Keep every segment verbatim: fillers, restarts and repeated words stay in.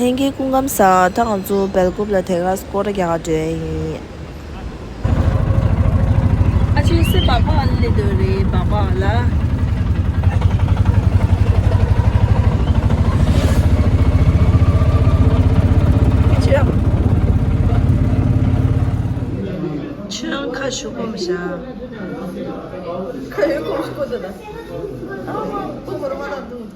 ལྷན་རྒྱས་སྐུ་ཁམས་བཟང་། ད་ང་ཚོ་སྦེལ་ཀོབ་ལ་དེ་ག་སྐོར་ར་རྒྱག་ག་འགྲོ་ཡ་ཡིན། ཨ་ཅེ་སེ་པག་པ་ལེ་དོ་རེ་པག་པ་ལ། ཁྱོད་ཁ་ཤོ་གོམ་བཞག་ཁ་ཡོད་གོམ་ཤོ་གོ་དོ་ད། ཨ་མ་ཁོ་མོར་མ་ད་འདུག་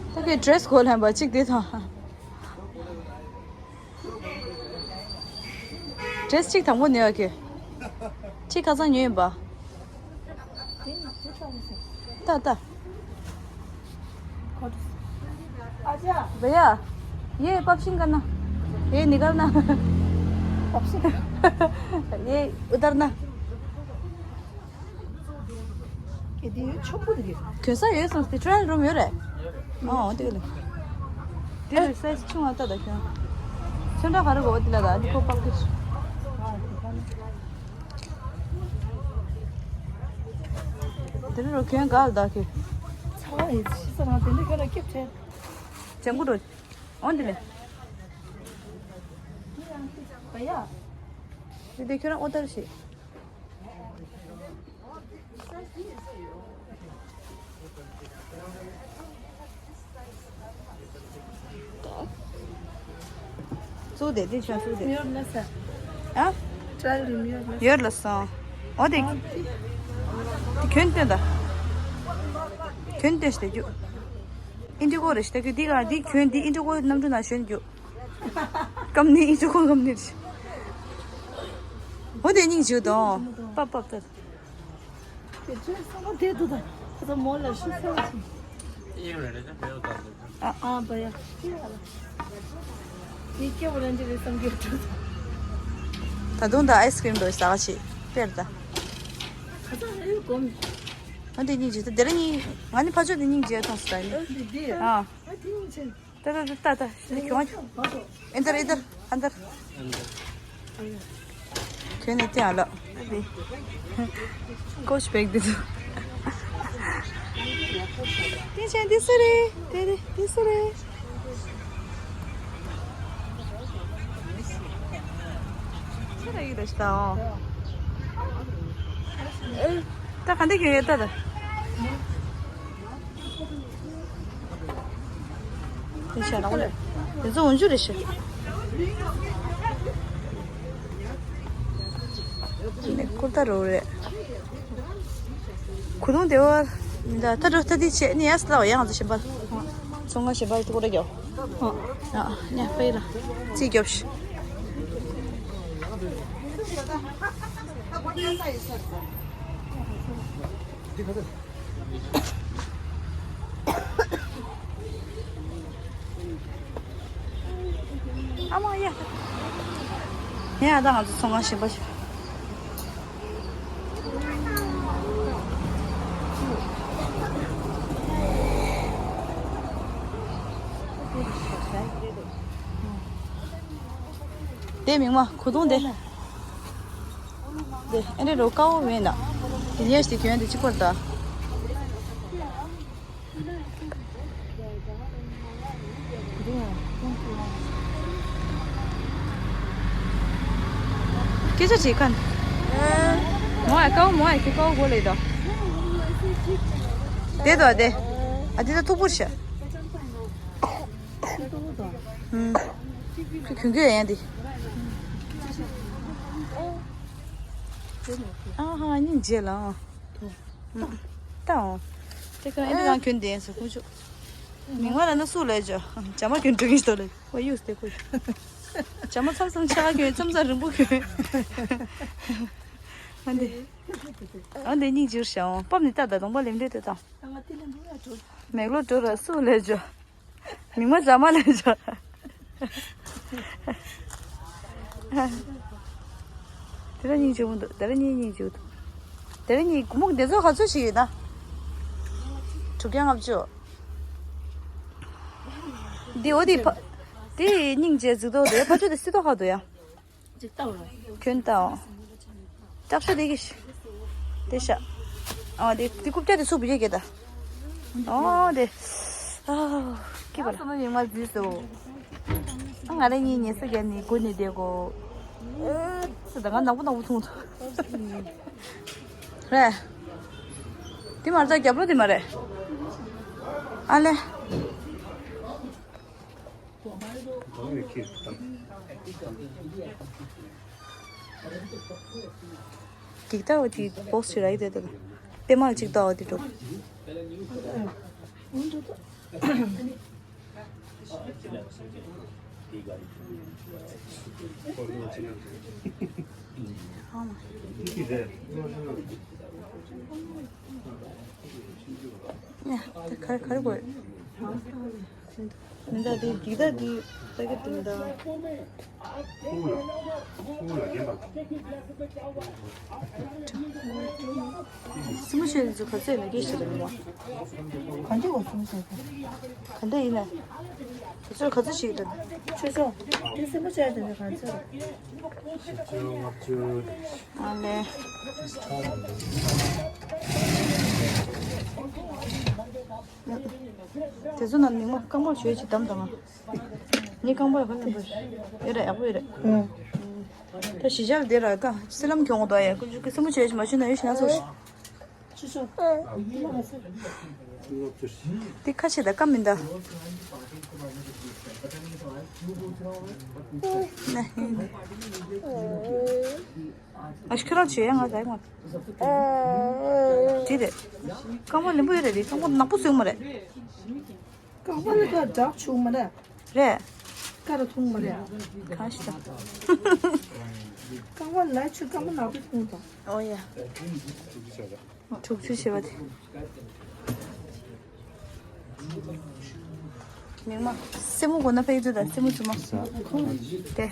ད་གའི་ཌི་རེ་སི་གོ་ལེན་པ་གཅིག་དེ་དང་། ཌི་རེ་སི་གཅིག་དང་པོ་ཉོས་ཀྱི། གཅིག་ཁ་སང་ཉོས་ཡིན་པ། ད་ད། भैया, ये पॉप्सिंग करना। ये निकालना। पॉप्सिंग। ये उतारना। གལ་ཏེ་ཡོད་ཆོག་པོ་འདུག་གོན་ས་ཡོད་སོང་སྟེ། ཊ་ར་ཡལ་རུམ་ཡོད་རེད། ཨོ་དེ་ལ། དེ་ལ་སའི་ཛི་ཆུང་བ་ལྟ་ད་ཁྱོད། ཚོན་ཁྲ་ག་རེ་དགོས་དེ་ལ་ད་འདི་ཁོ་པག་པོ། དེ་རུ་གྱོན་ག་ལ་ད་ཁྱོད། ཚ་བ་ཡིན་ཤི་ས་རང་དེ་འདྲ་གྱོན་ན་སྐྱིད་བྲལ། ལྗང་གུ་འགྲོ། ཨོ་འདི་ལས། བ་ཡ། དེ་དེ་ཁྱོད་རང་ཨོ་ཏར་ཤི། ཙུག་དེ་དེ་ཆོན་ཙུག་དེ། ཡོད་ལ་ས། ཨ། ཊ་ར་ཡལ་རུམ་ཡོད་ལ། ཡོད་ལ་ས། ཨོ་དེ། དེ་གྱོན་སྟོན་ད། གྱོན་སྟོན་ཞིག་དེ་རྒྱུ། ཨིན་ཌི་གོ་རེ་ཞིག་དེ་གི་འདི་ག་འདི་གྱོན་འདི་ཨིན་ཌི་གོ་གནམ་གྲུ་ནང་ཞོན་རྒྱུ། སྐམ་ནི་ཨིན་ཌི་གོ་སྐམ་ནི་རེ་ཞིག་ཨོ་དེ་སྙིང་རྗེ་དང་། པབ་པབ་ད། དེ་ཚོའི་བསམ་བློ་དེ་འདུག་ད། ཁ་ཚ་མོ་ལ་ཤི་ཚར་ཅིང་། ཨ་ཨ་བ་ཡ། དེ་སྐྱེ་བ་ལན་ཅི་རེད་བསམ་གྱི་འདུག་ད་དུང་ད་ཨའི་སི་ཀྲིམ་འདྲ་ཟ་ག་ཆེ་དཔེར་ད། ཁ་ཚ་ཨེ་གོམ། ང་དེ་སྙིང་རྗེ་ད། དེ་རིང་ངི་ང་ནི་ཕ་ཆོས་དེ་སྙིང་རྗེ་ཐོངས་སུ་ད་ཡིན། ཨ་འདི་འདི། ཨ། ཨ་དེ་སྙིང་རྗེ། ད་ད་ད་ད་ད། ཁྱོད། अंदर अंदर अंदर। ཁྱོད་ནི་ལྟ་ཨ་ལ། ཀོ་ཆ་བེག་འདི་ཚོ། དེ་ཆེན་འདི་སུ་རེད། དེ་རེད་འདི་སུ་རེད། ཁྱེད་ར་ཡིག་ད་ཤི་ད་ཨོ། ཨེ། ད་ག་འདི་ཁྱོད་ཡོད་ད་ད། དེ་བྱས་ན་འོ་ལེ། དེ་ཚོ་འོན་ཆུ་རེད་ཤི། ནི་ཀུར་ཏ་རོ་རེད། གུ་དུང་དེ་བ། ད་ད་རོ་ད་དེ་བྱས་ནི་ཡ་སི་ལ་བ་ཡང་ང་ཚོ་ཞིམ་པ། ཚོང་ང་ཞིམ་པ་དེ་ཀུར་ཏ་རྒྱོ། ཨ་ཉ་པའི་ར། རྩིས་རྒྱོབ་ཤི། ཨ་མ་ཡ། ཡ་ད་ང་ཚོ་ཚོང་ཁང་གཞན་པ་ཞིག་དེ་མིང་མ་གུ་དུང་དེ། དེ་ཨེ་འདྲ་རོ་དཀར་པོ་མེད་ན། དེ་ཉལ་ཞིག་གྱོན་དེ་གཅིག་པར་ད། སྐད་ཆ་བྱེད་མཁན། མོ་ཨ་དཀར་པོ་མོ་ཨ་ཁྱི་དཀར་པོ་གོ་ལེ་ད། དེ་ད་དེ། ཨ་དེ་ད་ཐུག་པོ་ཤ། ཁྱོད་གྱོན་གྱི་ཡོད་ཡང་དེ། ཨ་ཧ་སྙིང་རྗེ་ལ། ཨ། ད་འོང་། དེ་ཁྱོད་ཨེ་འདྲ་རང་གྱོན་དེ་ཡིན་ཟེར་ཁོང་ཚོ། མིང་མ་ལ་ན་སུ་ལས་ཇ། ཇ་མ་གྱོན་འགྲོ་གིན་ཞིག་ལས། ཨོ་ཡུས་དེ་ཁོ། ཇ་མ་མཚམས་མཚམས་ཕྱེད་ཀ་གྱོན་མཚམས་མཚམས་རིང་པོ་གྱོན། ཨ་འདི། ཨ་འདི་སྙིང་རྗེ་ཞིག་འོང་། པབ་ནི་ད་ད་གདོང་པ་ལེམ་འདྲེ་དེ་དང་། མེག་ལོ་འགྲོ་ར་སུ་ལས་ཇ། མིང་མ་ཇ་མ་ལས་ཇ། དེ་ར་སྙིང་རྗེ་མོ་འདུག་དེ་ར་གཉིས་སྙིང་རྗེ་འདུག་དེ་ར་གཉིས་སྒོར་མོ་དེ་ཚོ་ག་ཚོད་ཞིག་ཡོད་ན། དྲུག་བརྒྱ་ལྔ་བཅུ། འདི་འོ་དེ་ཕ། དེ་སྙིང་རྗེ་གཟིགས་མདོག་དེ་ཕ་ཆོས་དེ་སྲིད་མདོག་ཁ་འདུག་ཡ། ཅིག་ལྟ་བ། ཁྱོད་ལྟའོ། སྐྲག་ཤོས་དེ་གིས། དེ་ཤ། ཨ་དེ་དེ་རྐུབ་བཀྱག་དེ་ཚུགས་པ་ཡོད་གི་ད། ཨོ་དེ། ཨ། སྐྱིད་པ་ལ། ཨ་སོ་མ་མིག་དམར་འཛིས་སོ། ཨ་ང་རང་གཉིས་ཉལ་ས་བརྒྱབ་ནས་སྒུག་ནས་བསྡད་གོ། ཨ་ཙི་ད་ང་ནག་པོ་ནག་པོ་མཐོང་ཐུབ། རེད། དེ་མ་རེད་ད་རྒྱབ་ལོགས་དེ་མ་རེད། ཨ་ལེ། འགྲོ་བའི་ཁྱི། འགྲིག་ད་འོ་དེ་བོགས་ཞིག་རག་དེ་ད། པད་མ་ལ་གཅིག་ལྟ་འོ་དེ་འགྲོ། ཡ་ད་ག་རེ་ག་རེ་དགོས། མི་འདྲ་དེ་འདི་ལྟ་དེ་ལྟ་གི་འདུག་མི་འདྲ། སྲིན་མོ་ཆེན་ཚོ་ག་ཚོད་ལ་སྐད་ཞིག་རེད་མོ། ག་འདྲ་བ་སྲིན་མོ་ཆེན་ཚོ། ག་འདྲ་ཡིན་ན། དེ་ཚོ་ག་ཚོད་ཞིག་རེད། ཆོས་ཆོས། དེ་སྲིན་མོ་ཆེན་དེ་ཚོ་ག་ཚོད་རེད། ཨ་ལེ། དེ་ཚོ་ནང་མི་མང་རྐང་པ་ཞོད་ཅིག་བསྡམས་དང་། ངའི་རྐང་པ་ཡག་པོ་ཡོད་རེད། ཡག་པོ་ཡོད་རེད། ད་གཞིས་ཆགས་འདི་ར་ཀ་སི་ལམ་གྱོང་དོ་ཡ་ཀུ་ཀུ་སི་མོ་བྱས་ཤི་མ་ཤི་ན་ཡོད་ཤི་ན་སོ་ཤི། ཅི་སོ། འདི་ཁ་ཤས་ད་ཀ་མིན་ད། ནས། ཨ་ཤི་ཁྱོད་རང་བྱེད་ཡ་ང་ད་ཡ་ང་། ཅི་རེད། རྐང་པ་ལེན་པོ་ཡོད་རེད་རེད་རྐང་པ་ནག་པོ་བཟོས་མ་རེད། རྐང་པ་ལ་ཀ་འདྲག་བྱུང་མ་རེད། རེད། ཀ་ར་ཐུང་མ་རེད། གང་ཞིག་དང་། རྐང་པ་ལ་ཆུ་རྐང་པ་ནག་པོ་ཐུང་དང་། ཨོ་ཡ། དྲུག་ཅུ་བྱེད་པ་དེ། མིག་མ། སེན་མོ་གོན་ན་ཕ་གི་ཚོད་དང་སེན་མོ་བཙུན་མ། དེ།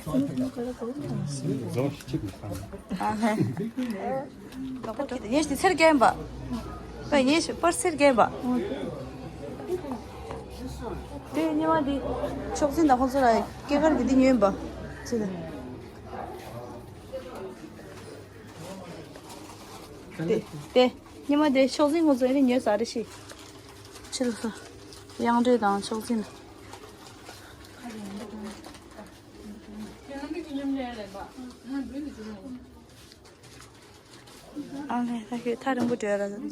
ཨ་ཧེ། ལོག་པ་ཁྱེར་ཏེ་ཉེ་ཞིག་ཚེར་རྒན་པ། པ་ཉེ་ཞིག་པར་ཚེར་རྒན་པ། དེ་ཉི་མ་འདི་ཕྱོགས་འཛིན་དང་ཁོང་ཚོ་ལ་སྐྱེས་སྐར་གྱི་འདི་ཉོས་པ། ཚེ་དང་། དེ་དེ་ཉི་མ་དེ་ཕྱོགས་འཛིན་ཁོང་ཚོ་ཨེ་ནི་ཉོས་ས་རེ་ཞིག་ཕྱི་ལ་ས། དབྱངས་སྒྲོལ་དང་ཕྱོགས་འཛིན། ཨ་ལེ་ད་ཁྱོད་ཐག་རིང་པོ་བྲོས་ར་འཛུལ་ད།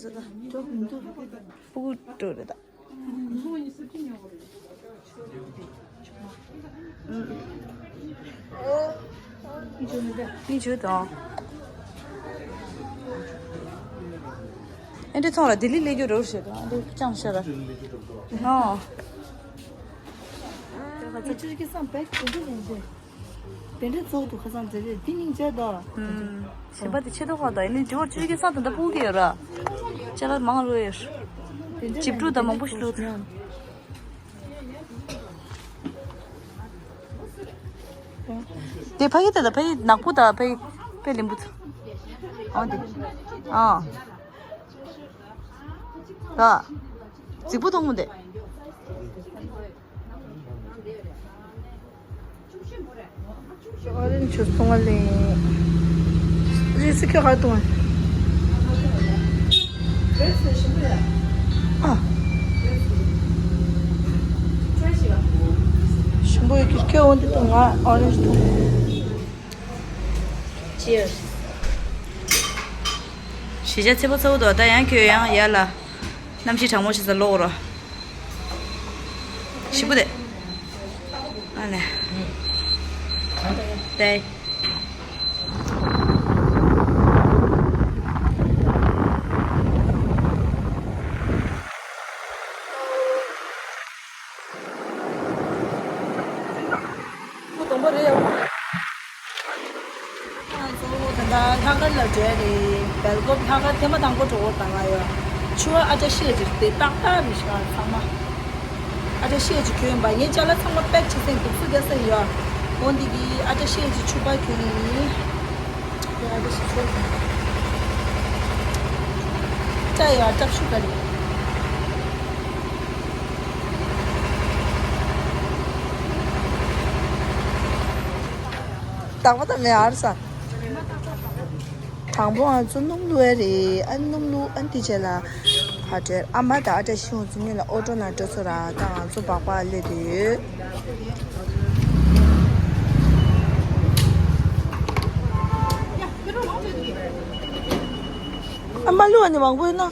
སྤུ་གུ་བྲོས་རེད་ད། ཨུ། ཨུ། ཨི་ཇུ་དང་། ཨེ་འདྲ་ཚོང་ལ་ལྡི་ལི་སླེབས་རྒྱུ་རེད་ཟེར་དང་ཨ་འདྲ་ཅང་ཤར། ཨོ། ཨི་ཇུ་གི་སང་བེག་དེ་འདྲ་ཡིན་ཟེར། དེ་འདྲའི་ཚོགས་འདུ་ཁ་སང་མཛད་རེད་འདི་སྙིང་རྗེ་དོ། ཨུམ། གཞན་པ་དེ་ཆེ་མདོག་ཁ་དང་ཡིན་ནའི་འདི་བར་བཅུ་གི་ས་དང་ད་སྤུངས་ཀྱི་ཡོད་ར། ཅ་ལག་མང་རུ་ཡོད། ཇིབ་ཀྲུ་དང་མང་པོ་ཞིག་བླུགས། དེ་ཕ་གི་དེ་ད་ཕ་གི་ནག་པོ་ད་ཕ་གི་དཔེ་ལེན་པོ་ཚོ། ཨ་དེ། ཨ། ད། རྫིག་པོ་མཐོང་མོ་དེ། ཨོ་རེན་ཇི་ཇུས་འཐུང་བ་ལེན། རེས་སུ་ཁྱོད་ག་འཐུང་བ། ཨ། ཞིམ་པོ་ཡོད་ཀྱི་ཁྱོད་འོ་འདི་འཐུང་ང་ཨོ་རེན་ཇི་འཐུང་། Cheers། གཞིས་ཆགས་ཚེས་པ་ཚ་བོ་དོ་ད་ཡང་ཁྱོད་ཡང་ཡར་ལ། གནམ་གཤིས་གྲང་མོ་ཞིག་ས་ལོག་རོ། ཞིམ་པོ་དེ། ཨ་ལེ། དེ། ཁོ་དང་པོ་རེད་ཡ། ང་ཚོ་ད་ལྟ་ལྷག་དཀར་ལ་འགྲོ་ཡ་རེད། སྦེལ་ཀོབ་ལྷག་དཀར་ཐེངས་མ་དང་པོ་འགྲོ་འོ་ད་ང་ཡ། ཆུ་བ་ཨ་ཅག་ཤེས་ཀྱི་དེ་ཏག་ཏག་རེད་ཤག་ཚང་མ། ཨ་ཅག་ཤེས་ཀྱི་གྱོན་པ་ངའི་ཅ་ལག་ཚང་མ་པེག་བྱེད་སེང་འདུག་སུ་རྒྱ་སེང་ཡ། འོ་འདི་གི་ཨ་ཏྲ་ཤེས་ཀྱི་ཕྱུ་པ་གྱོན་ཡིན། ཡ་ཨ་ཏྲ་ཤེས་ཕྱུ་པ་གྱོན། ཏྲ་ཡ་ཏྲ་ཕྱུ་པ་རེད། དག་པ་དང་མེ་ཨར་ས། དང་པོ་ང་ཚོ་སྣུམ་བླུགས་ཡ་རེད། ཨ་སྣུམ་བླུགས། ཨ་འདི་རྗེས་ལ་ཕར་འགྲོ། ཨ་མ་དང་ཨ་ཏྲ་ཤི་ང་ཚོ་གཉིས་ལ་ཨོ་ཊོ་ནང་འགྲོ་ཚོ་ར། ད་ང་ཚོ་སྦག་སྦག་སླེབས་བསྡད་ཡོད། ཨ་མ་བླུགས་ཨ་ནི་མང་པོ་ཡོད་ན།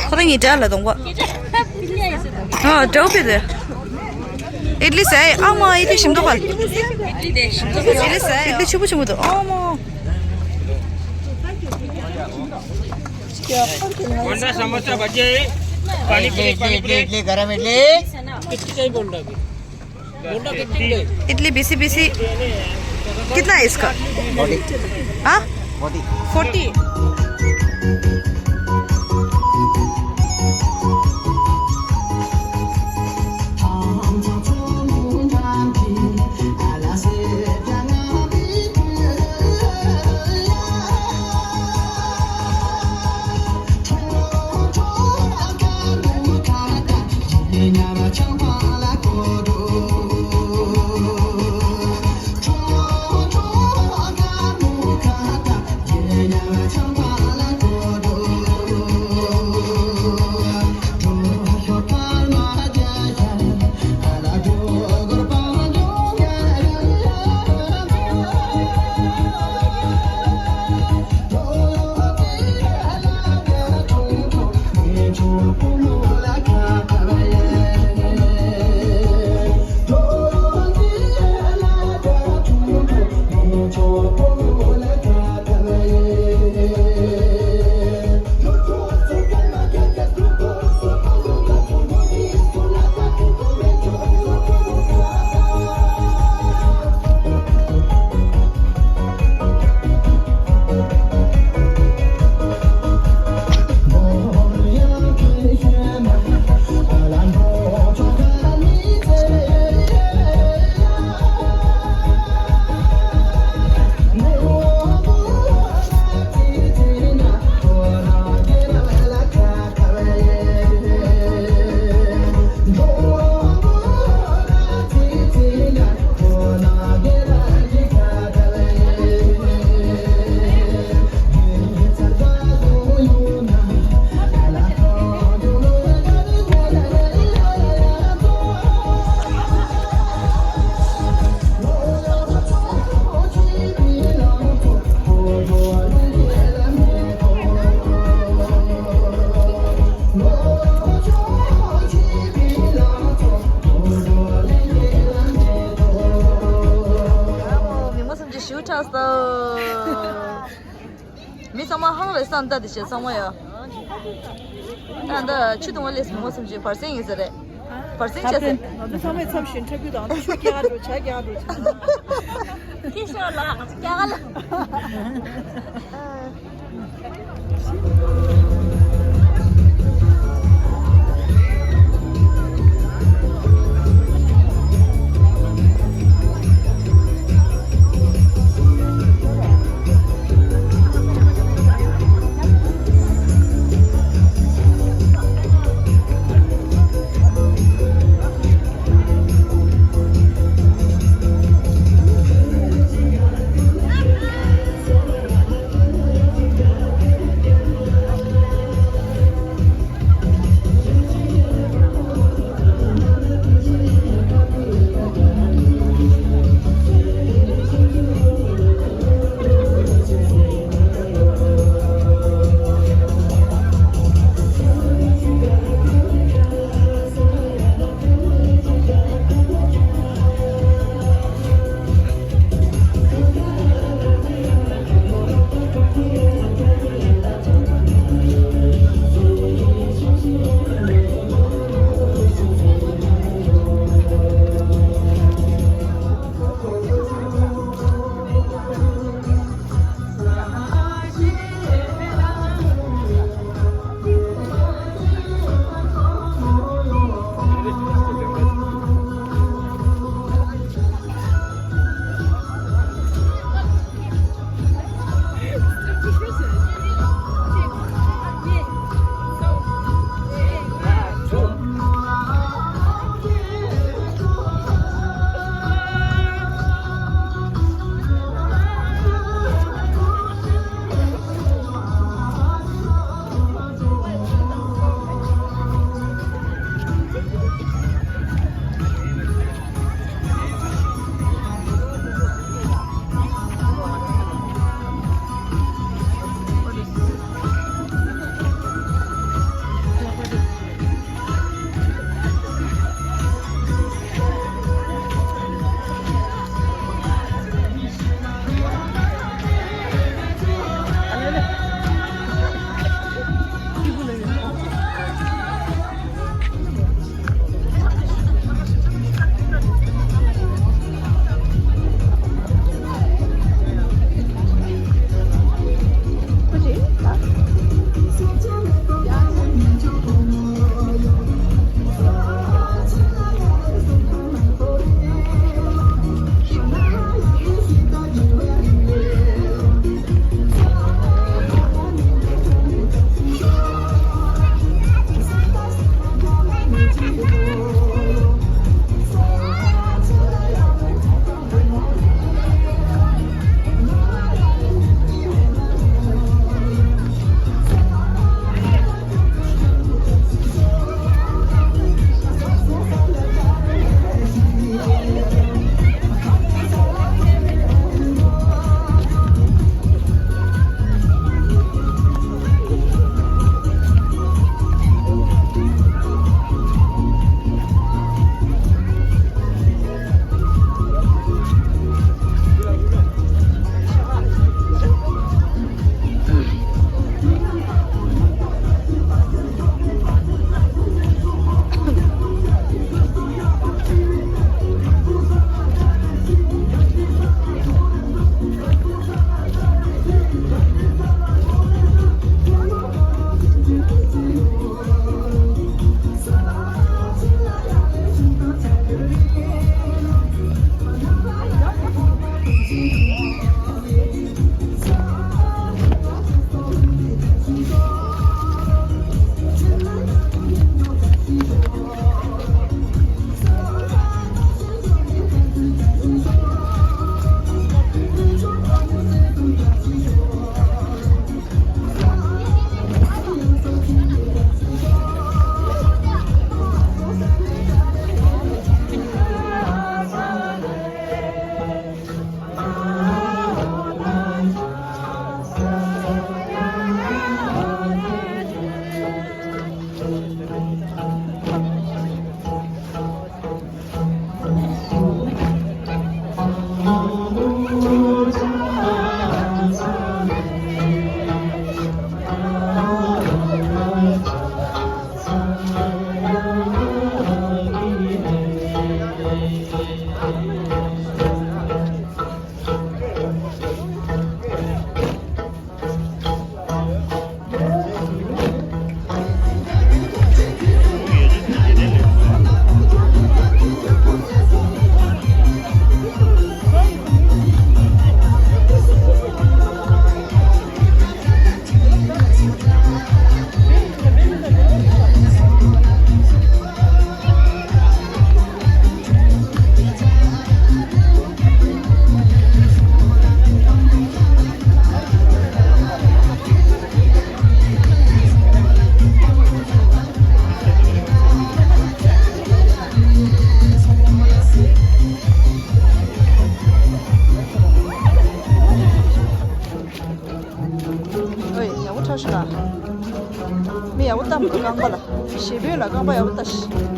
ཁོ་རང་གཉིས་འདྲ་ལ་གཏོང་བ། ཨ་འདྲ་བོ་དཔེ་རེད། ཨིད་ལི་ཟ་ཡི། ཨ་མ་ཨིད་ལི་ཞིམ་མདོག་ག། ཨིད་ལི་ཟ་ཡི། ཨིད་ལི་ཆུ་བོ་ཆུ་མོ་འདུག་ཨ་མ། वंडा समोसा बचे। पानी पूरी, पानी पूरी। इडली, गरम इडली। कितनी चाहिए बोंडा की? बोंडा कितनी चाहिए? Idli BC BC. कितना है इसका? फोर्टी। हाँ? फोर्टी। फोर्टी। མི་མང་ཚང་མ་ཧང་རེ་སང་ལྟ་དེ་བྱས་ཚང་མ་ཡ། ད་ད་ཆུ་དུང་བ་ལས་མི་མང་ཚང་མ་བར་གསེང་ཡིན་ས་རེད། བར་གསེང་བྱས་ས། ང་ཚོ་ཚང་མས་མཚམས་བཞིན་ཁྲ་ཁུ་དང་ཆུ་རྒྱག་འགྲོ་ཇ་རྒྱག་འགྲོ་བྱས། ཁྱི་ཤོར་ལ་ང་ཚོ་རྒྱག་ལ། ཨོའི། ཡག་པོ་འཁྲབ་ཤོག་ཨ། མི་ཡག་པོ་བལྟ་མི་འདུག་རྐང་པ་ལ། ཞེ་པོའི་ལ་རྐང་པ་ཡག་པོ་བལྟ་ཤིག་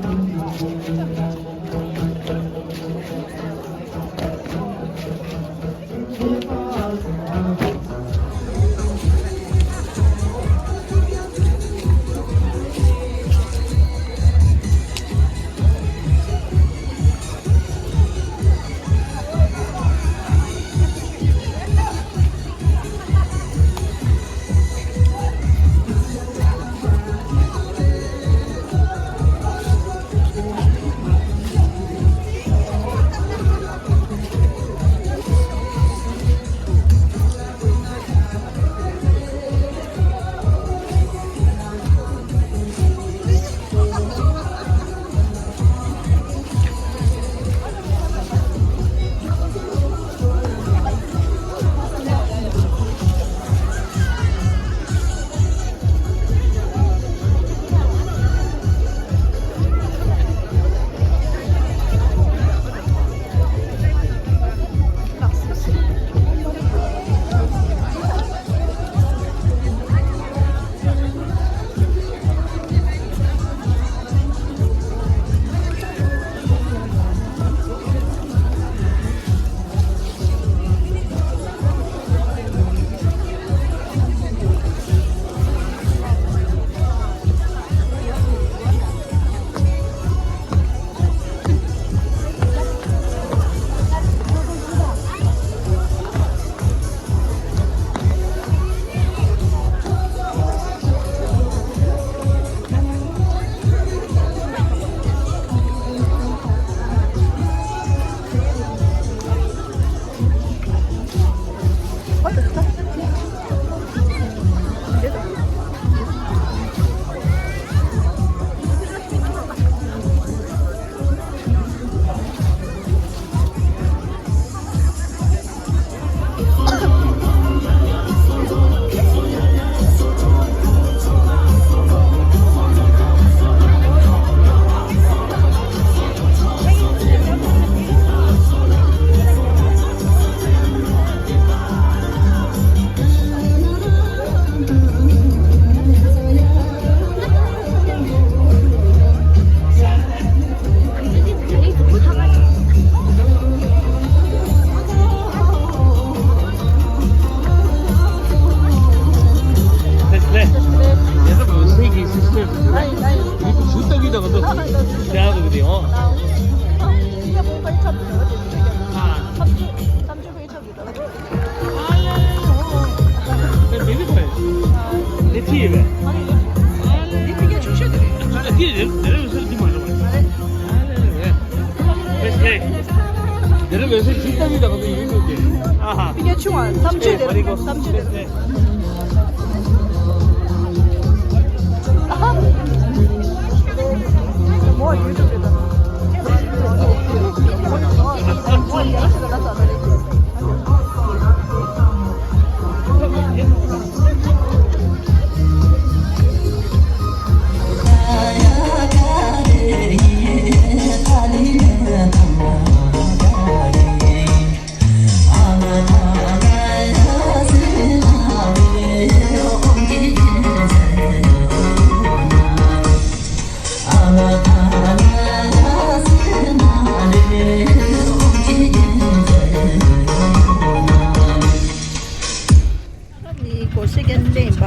ནི་སྒོར་གཞས་ཀྱང་ལེན་པ།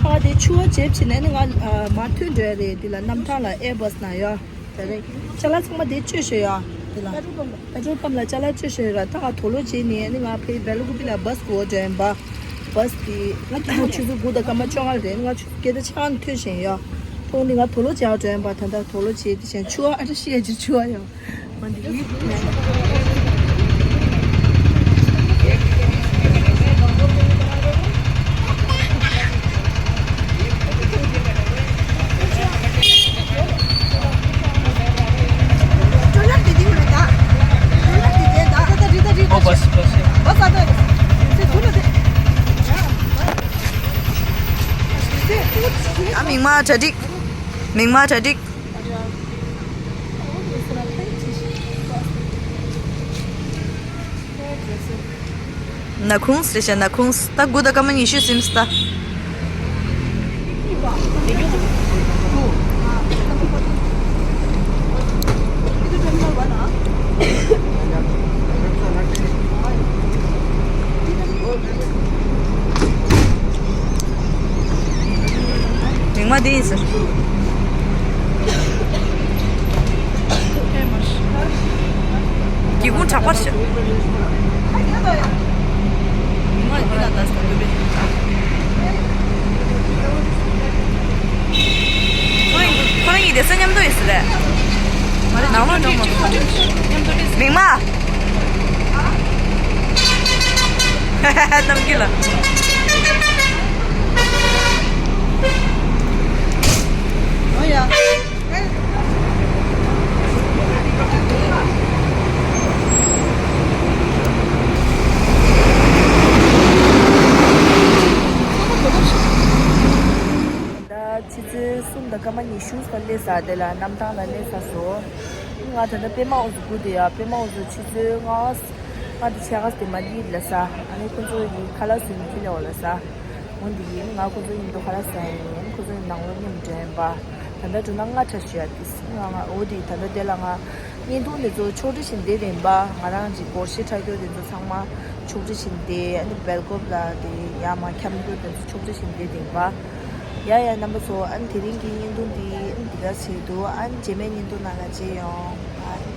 ཕ་དེ་ཆུ་བ་ཇེབ་ཕྱིན་ནས་ནི་ང་མ་ཐུན་འགྲོ་ཡ་རེད། དེ་ལ་གནམ་ཐང་ལ་ཨེར་བྷ་སི་ན་ཡོད་རེད། ཅ་ལག་ཚང་མ་དེ་བཅོས་ཤོག་ཡ། པེ་ཊྲོལ་པམ་ལ་ཅ་ལག་སྤྱོད་བཞིན་ཡོད་ར། ད་ང་དུག་ལོག་བྱས་ནས་ནི་ང་ཕའི་སྦེལ་ཀོབ་ལ་བྷ་སི་གོ་འགྲོ་ཡིན་པ། བྷ་སི་དེ་ང་ཆུ་ཚོད་དགུ་དང་སྐར་མ་བཅོ་ལྔ་རེད། ང་ཆུ་ཚོད་བརྒྱད་དང་ཕྱེད་ཀ་ནས་ཐོན་བཞིན་ཡོད། ཐོག་ནི་ང་དུག་ལོག་བྱས་འགྲོ་ཡིན་པ། ད་ལྟ་དུག་ལོག་བྱས་དེ་བཞིན་ཆུ་བ་ཨ་ཏྲ་ཤི་ཡ་ཅིག་ཆུ་བ་ཡོད། ང་འདི་གི་ཨ་མིག་དམར་གྲ་སྒྲིག་མིག་དམར་གྲ་སྒྲིག་ནག་ཁུང་སི་ཊེ་ཤན། ནག་ཁུང་སི། ད་དགུ་དང་སྐར་མ་ཉི་ཤུ་ཟིན་སི་ད། མིག་དམར་འདི་ཡིན་ཟེར། སྒེའུ་ཁུང་དྲག་པར་ཤོག་ཁོ་རང་ཁོ་རང་ཡིན་དེ་ས་མཉམ་དུ་ཡིན་ཟེར་རེད། ནང་ལོགས་འགྲོ་མ་ཐུབ། མིག་དམར། གནམ་སྐྱིད་ལ། ཨོ་ཡ། ད་ཆུ་ཚོད་གསུམ་དང་སྐར་མ་ཉི་ཤུ་ཙམ་སླེབས་ས་དེ་ལ་གནམ་ཐང་ལ་སླེབས་ཚར་སོང་། ང་ད་ལྟ་པད་མ་འོག་ཏུ་སྒུག་བསྡད་ཡ། པད་མ་འོག་ཏུ་ཆུ་ཚོད་ལྔ་ལྔ་དང་ཕྱེད་ཀ་དེ་མ་ལི་ལ་ས། ཨ་ནི་ཁོ་ཚོ་ཡི་ཁ་ལག་བཟོས་ནས་ཁྱེར་ཡོང་ལ་ས། འོ་འདི་ཡིན། ང་ཁོ་ཚོ་མཉམ་དུ་ཁ་ལག་ཟ་ཡ་ཡིན། ཁོ་ཚོ་ནང་ལོགས་མཉམ་འགྲོ་ཡིན་པ། ད་ལྟ་འགྲོ་ན་ལྔ་ཕྲ་ཞུ་ཡ་དེ་ང་ང་འོ་དེ་ད་ལྟ་དེ་ལ་ང་བརྙན་ཐུང་དེ་ཚོ་ཕྱོགས་སྒྲིག་བྱེད་བསྡད་ཡིན་པ། ང་རང་གི་སྒོར་གཞས་འཁྲབ་རྒྱུ་དེ་ཚོ་ཚང་མ་ཕྱོགས་སྒྲིག་བྱེད་བསྡད། ཨ་ནི་སྦེལ་ཀོབ་ལ་དེ་ཡར་མར་འཁྱམ་རྒྱུ་དེ་ཚོ་ཕྱོགས་སྒྲིག་བྱེད་བསྡད་ཡིན་པ། ཡ་ཡ་རྣམ་པ་ཚོ། ཨ་ནི་དེ་རིང་གི་བརྙན་ཐུང་འདི་ཨ་ནི་འདི་ག་བྱས་འདུག་ཨ་ནི་རྗེས་མའི་བརྙན་ཐུང་ནང་ལ་མཇལ་ཡོང་། ཨ་ནི།